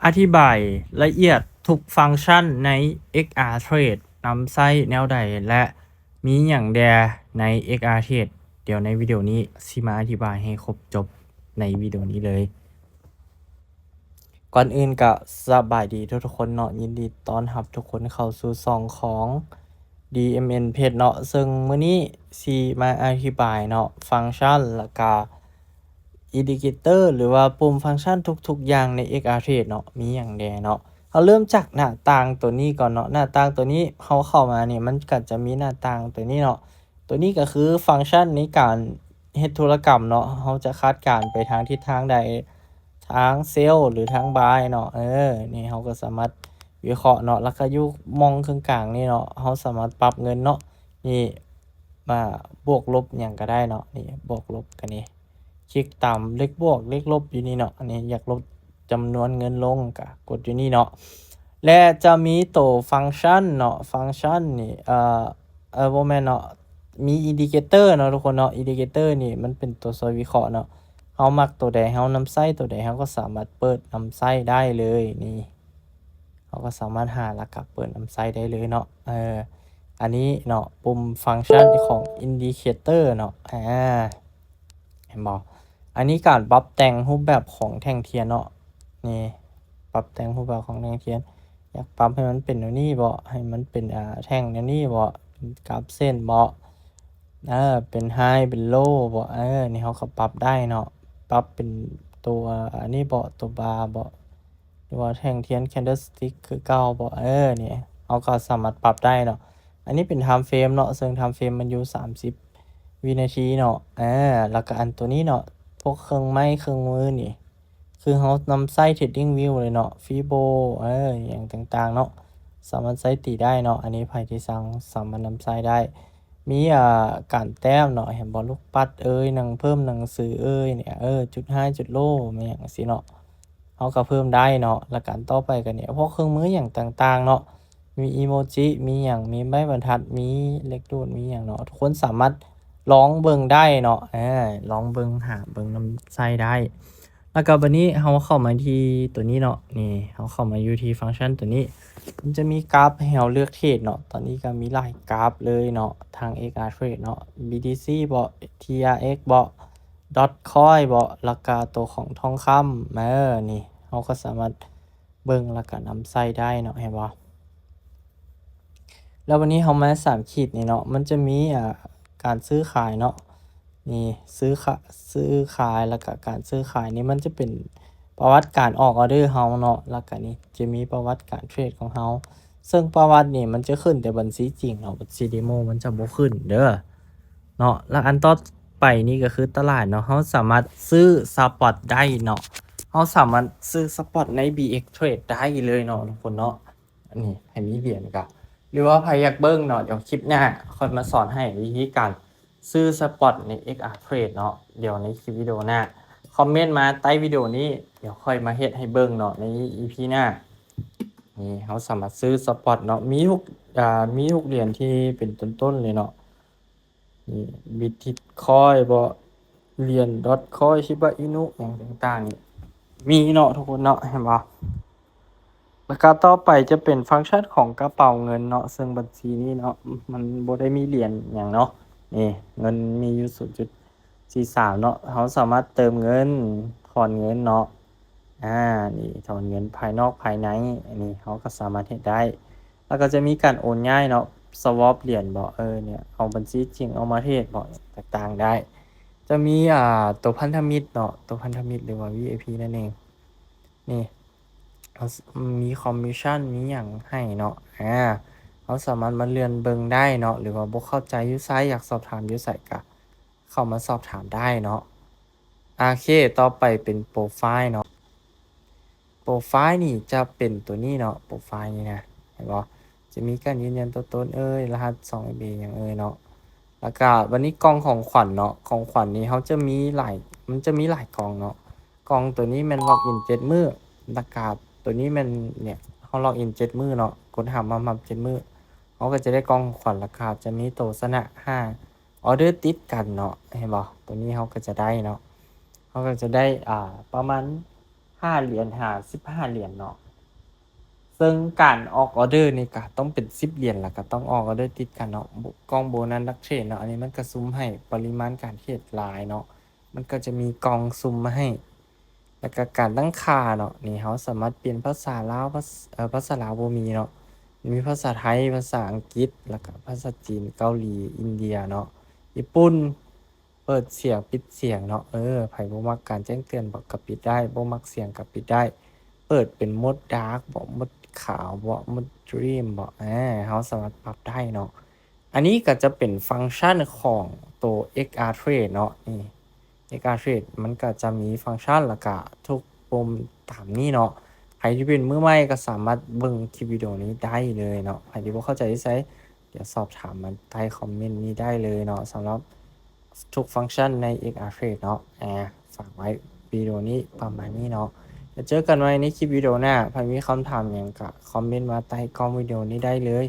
ອະທິບາຍລະອຽດທຸກຟັງຊັນໃນ ເອັກອາເທຣດ ນຳໃຊ້ແນວໃດ ແລະ ມີຫຍັງແດ່ໃນ ເອັກອາເທຣດ. ດຽວໃນວິດີໂອນີ້ຊິມາອະທິບາຍໃຫ້ຄົບຈົບໃນວິດີໂອນີ້ເລີຍ. ກ່ອນອື່ນກະສະບາຍດີທຸກໆຄົນເນາະ, ຍິນດີຕ້ອນຮັບທຸກຄົນເຂົ້າສູ່ຊ່ອງຂອງ ດີເອັມເອັນ ເພຈເນາະ. ເຊິ່ງມື້ນີ້ຊິມາອະທິບາຍເນາະ ຟັງຊັນ ແລ້ວກະ ອິນດິເຄເຕີ ຫຼືວ່າປຸ່ມຟັງຊັນທຸກໆຢ່າງໃນ ເອັກອາເທຣດ ເນາະ ມີຫຍັງແດ່ເນາະ. ເຮົາເລີ່ມຈາກໜ້າຕ່າງໂຕນີ້ກ່ອນເນາະ. ໜ້າຕ່າງໂຕນີ້ເຮົາເຂົ້າມານີ້ ມັນກະຈະມີໜ້າຕ່າງໂຕນີ້ເນາະ. ໂຕນີ້ກະຄືຟັງຊັນໃນການເຮັດທຸລະກຳເນາະ, ເຮົາຈະຄາດການໄປທາງທິດທາງໃດ ທາງເຊວ ຫຼື ທາງບາຍເນາະ. ເອີ ນີ້ເຮົາກໍສາມາດວິເຄາະເນາະ, ແລ້ວກໍຢູ່ໝ່ອງເຄິ່ງກາງນີ້ເນາະ ເຮົາສາມາດປັບເງິນເນາະ. ນີ້ ມາບວກລົບຫຍັງກໍໄດ້ເນາະ. ນີ້ບວກລົບກໍນີ້ ຄລິກຕາມເລກບວກເລກລົບຢູ່ນີ້ເນາະ. ອັນນີ້ຢາກລົດຈຳນວນເງິນລົງກໍກົດຢູ່ນີ້ເນາະ. ແລະ ຈະມີໂຕຟັງຊັນເນາະ, ຟັງຊັນນີ້ ເອີ ເອີ ບໍ່ແມ່ນເນາະ, ມີອິນດິເຄເຕີເນາະທຸກຄົນເນາະ. ອິນດິເຄເຕີນີ້ມັນເປັນໂຕຊ່ອຍວິເຄາະເນາະ. ເຮົາມັກໂຕໃດ ເຮົານຳໃຊ້ໂຕໃດ ເຮົາກໍສາມາດເປີດນຳໃຊ້ໄດ້ເລີຍ. ນີ້ ເຮົາກໍສາມາດຫາ ແລ້ວກໍເປີດນຳໃຊ້ໄດ້ເລີຍເນາະ. ເອີ ອັນນີ້ເນາະ ປຸ່ມຟັງຊັນຂອງອິນດິເຄເຕີເນາະ. ອາ ເຫັນບໍ່? ອັນນີ້ການປັບແຕ່ງຮູບແບບຂອງແທ່ງທຽນເນາະ. ນີ້ ປັບແຕ່ງຮູບແບບຂອງແທ່ງທຽນ. ຢາກປັບໃຫ້ມັນເປັນແນວນີ້ບໍ? ໃຫ້ມັນເປັນ ອາ ແທ່ງແນວນີ້ບໍ? ເປັນກາບເສັ້ນບໍ? ເອີ ເປັນໄຮ ເປັນໂລບໍ? ເອີ ນີ້ເຮົາກໍປັບໄດ້ເນາະ. ປັບເປັນຕົວອັນນີ້ບໍ? ຕົວບາບໍ? ຫຼືວ່າແທ່ງທຽນ candlestick ຄືເກົ່າບໍ? ເອີ ນີ້ເຮົາກໍສາມາດປັບໄດ້ເນາະ. ອັນນີ້ເປັນ time frame ເນາະ, ເຊິ່ງ time frame ມັນຢູ່ສາມສິບວິນາທີເນາະ. ເອີ ແລ້ວກໍອັນໂຕນີ້ເນາະ, ພວກເຄື່ອງໄມ້ເຄື່ອງມືນີ້ ຄືເຮົານຳໃຊ້ Trading View ເລີຍເນາະ, Fibo ເອີ ຫຍັງຕ່າງໆເນາະ, ສາມາດໃຊ້ຕີໄດ້ເນາະ. ອັນນີ້ໃຜທີ່ຊ່າງສາມາດນຳໃຊ້ໄດ້. ມີ ອ່າ ການແຕ້ມເນາະ, ເຫັນບໍ່? ລູກປັດເອີຍ, ໜັງເພີ່ມໜັງສືເອີຍ ນີ້ ເອີ ຈຸດໄຮ ຈຸດໂລ ແມ່ນຫຍັງຊີ້ເນາະ. ເຮົາກໍເພີ່ມໄດ້ເນາະ. ແລ້ວການຕໍ່ໄປກໍນີ້ ພວກເຄື່ອງມືຫຍັງຕ່າງໆເນາະ, ມີອີໂມຈິ ມີຫຍັງ ມີໄມ້ບັນທັດ ມີເຫຼັກດູດ ມີຫຍັງເນາະ. ທຸກຄົນສາມາດລອງເບິ່ງໄດ້ເນາະ, ເອີ ລອງເບິ່ງ ຫາເບິ່ງນຳໃຊ້ໄດ້. ແລ້ວກໍບັດນີ້ເຮົາເຂົ້າມາທີ່ຕົວນີ້ເນາະ, ນີ້ ເຮົາເຂົ້າມາຢູ່ທີ່ຟັງຊັນຕົວນີ້ ມັນຈະມີກາບໃຫ້ເຮົາເລືອກເທຣດເນາະ. ຕອນນີ້ກໍມີຫຼາຍກາບເລີຍເນາະ, ທັງ ເອັກອາເທຣດ ເນາະ, ບີທີຊີ ບໍ ທີອາເອັກ ບໍ Dogecoin ບໍ ແລ້ວກະໂຕຂອງທອງຄຳ. ເອີ ນີ້ເຮົາກໍສາມາດເບິ່ງແລ້ວກະນຳໃຊ້ໄດ້ເນາະ, ເຫັນບໍ່? ແລ້ວບັດນີ້ເຮົາມາສາມຂີດນີ້ເນາະ, ມັນຈະມີ ອ່າ ການຊື້ຂາຍເນາະ. ນີ້ ຊື້ຂະ ຊື້ຂາຍ ແລ້ວກະການຊື້ຂາຍນີ້ ມັນຈະເປັນປະຫວັດການອອກອອເດີເຮົາເນາະ, ແລ້ວກະນີ້ຈະມີປະຫວັດການເທຣດຂອງເຮົາ. ເຊິ່ງປະຫວັດນີ້ມັນຈະຂຶ້ນແຕ່ບັນຊີຈິງເນາະ, ບັນຊີເດໂມມັນຈະບໍ່ຂຶ້ນເດີເນາະ. ແລ້ວອັນຕໍ່ໄປນີ້ກໍຄືຕະຫຼາດເນາະ, ເຮົາສາມາດຊື້ສະປອດໄດ້ເນາະ, ເຮົາສາມາດຊື້ສະປອດໃນ ບີເອັກ Trade ໄດ້ເລີຍເນາະທຸກຄົນເນາະ. ອັນນີ້ໃຜມີຫຼຽນກະ ຫຼືວ່າໃຜຢາກເບິ່ງເນາະ, ດຽວຄລິບໜ້າຂ້ອຍມາສອນໃຫ້ວິທີການຊື້ສະປອດໃນ ເອັກອາເທຣດ ເນາະ, ດຽວໃນຄລິບວິດີໂອໜ້າ ຄອມເມັນມາໃຕ້ວິດີໂອນີ້, ດຽວຂ້ອຍມາເຮັດໃຫ້ເບິ່ງເນາະ ໃນອີພີໜ້າ. ນີ້ເຮົາສາມາດຊື້ສະປອດເນາະ, ມີທຸກ ອ່າ ມີທຸກຫຼຽນທີ່ເປັນຕົ້ນໆເລີຍເນາະ. ນີ້ Bitcoin ບໍ ຫຼຽນ Dogecoin Shiba Inu ຫຍັງຕ່າງໆນີ້ ມີເນາະທຸກຄົນເນາະ, ເຫັນບໍ່? ແລ້ວກໍຕໍ່ໄປຈະເປັນຟັງຊັນຂອງກະເປົາເງິນເນາະ, ເຊິ່ງບັນຊີນີ້ເນາະ ມັນບໍ່ໄດ້ມີຫຼຽນຫຍັງເນາະ. ນີ້ ເງິນມີຢູ່ສູນຈຸດສີ່ສາມເນາະ, ເຮົາສາມາດເຕີມເງິນ ຖອນເງິນເນາະ. ອາ ນີ້ ຖອນເງິນພາຍນອກພາຍໃນ, ອັນນີ້ເຮົາກໍສາມາດເຮັດໄດ້. ແລ້ວກໍຈະມີການໂອນຍ້າຍເນາະ, swap ຫຼຽນບໍ ເອີ ເນຍ ເອົາບັນຊີຈິງເອົາມາເທຣດບໍ ຕ່າງໆໄດ້. ຈະມີ ອ່າ ຕົວພັນທະມິດເນາະ, ຕົວພັນທະມິດ ຫຼືວ່າ ວີໄອພີ ນັ້ນເອງ. ນີ້ ເຮົາມີຄອມມິດຊັນ ມີຫຍັງໃຫ້ເນາະ. ອາ ເຮົາສາມາດມາເລື່ອນເບິ່ງໄດ້ເນາະ, ຫຼືວ່າບໍ່ເຂົ້າໃຈຢູ່ໃສ ຢາກສອບຖາມຢູ່ໃສ ກະເຂົ້າມາສອບຖາມໄດ້ເນາະ. ໂອເຄ ຕໍ່ໄປເປັນໂປຣໄຟລ໌ເນາະ. ໂປຣໄຟລ໌ນີ້ຈະເປັນຕົວນີ້ເນາະ, ໂປຣໄຟລ໌ນີ້ນະ ເຫັນບໍ່? ຈະມີການຢືນຢັນຕົວຕົນເອີຍ, ລະຫັດສອງເອັມເອຫຍັງເອີຍເນາະ. ແລ້ວກະບັດນີ້ກ່ອງຂອງຂວັນເນາະ, ຂອງຂວັນນີ້ເຮົາຈະມີຫຼາຍ ມັນຈະມີຫຼາຍກ່ອງເນາະ. ກ່ອງຕົວນີ້ແມ່ນລັອກອິນເຈັດມື້, ແລ້ວກະຕົວນີ້ແມ່ນ ເນຍ ເຮົາລັອກອິນເຈັດມື້ເນາະ, ກົດຫ້າມມາຮັບເຈັດມື້, ເຮົາກໍຈະໄດ້ກ່ອງຂອງຂວັນ. ແລ້ວກະຈະມີໂຕຊະນະຫ້າ ອອເດີຕິດກັນເນາະ, ເຫັນບໍ່? ຕົວນີ້ເຮົາກໍຈະໄດ້ເນາະ, ເຮົາກໍຈະໄດ້ ອ່າ ປະມານ ຫ້າຫຼຽນຫາສິບຫ້າຫຼຽນເນາະ. ເຊິ່ງການອອກອໍເດີນີ້ກະຕ້ອງເປັນສິບຫຼຽນ ແລ້ວກະຕ້ອງອອກອໍເດີຕິດກັນເນາະ. ໂບ- ກ່ອງໂບນັສນັກເທຣດເນາະ ອັນນີ້ມັນກະສຸ່ມໃຫ້ປະລິມານການເທຣດຫຼາຍເນາະ, ມັນກະຈະມີກ່ອງສຸ່ມມາໃຫ້ ແລ້ວກະການຕັ້ງຄ່າເນາະ. ນີ້ເຮົາສາມາດປ່ຽນພາສາລາວ ພາສ- ເອີ ພາສາລາວບໍ່ມີເນາະ, ມີພາສາໄທ ພາສາອັງກິດ ແລ້ວກະພາສາຈີນ ເກົາຫຼີ ອິນເດຍເນາະ ຍີ່ປຸ່ນ. ເປີດສຽງປິດສຽງເນາະ. ເອີ ໃຜບໍ່ມັກການແຈ້ງເຕືອນເບາະ ກະປິດໄດ້, ບໍ່ມັກສຽງກະປິດໄດ້. ເປີດເປັນໂໝດດາກເບາະ, ໂໝດຂາວເບາະ, ໂໝດດຣີມເບາະ, ອາ ເຮົາສາມາດປັບໄດ້ເນາະ. ອັນນີ້ກະຈະເປັນຟັງຊັນຂອງໂຕເອັກອາເທຣດເນາະ. ນີ້ເອັກອາເທຣດມັນກະຈະມີຟັງຊັນ ແລ້ວກະທຸກປຸ່ມຕາມນີ້ເນາະ. ໃຜທີ່ເປັນມືໃໝ່ກະສາມາດເບິ່ງຄລິບວິດີໂອນີ້ໄດ້ເລີຍເນາະ. ໃຜທີ່ບໍ່ເຂົ້າໃຈທີ່ໃສ ດຽວສອບຖາມມາໃຕ້ຄອມເມັນນີ້ໄດ້ເລີຍເນາະ. ສຳລັບທຸກຟັງຊັນໃນເອັກອາເທຣດເນາະ ອາ ຝາກໄວ້ວິດີໂອນີ້ປະມານນີ້ເນາະ. ແລ້ວເຈີກັນໃໝ່ໃນຄລິບວິດີໂອໜ້າ. ໃຜມີຄຳຖາມຫຍັງກະຄອມເມັນມາໃຕ້ກ່ອງວິດີໂອນີ້ໄດ້ເລີຍ.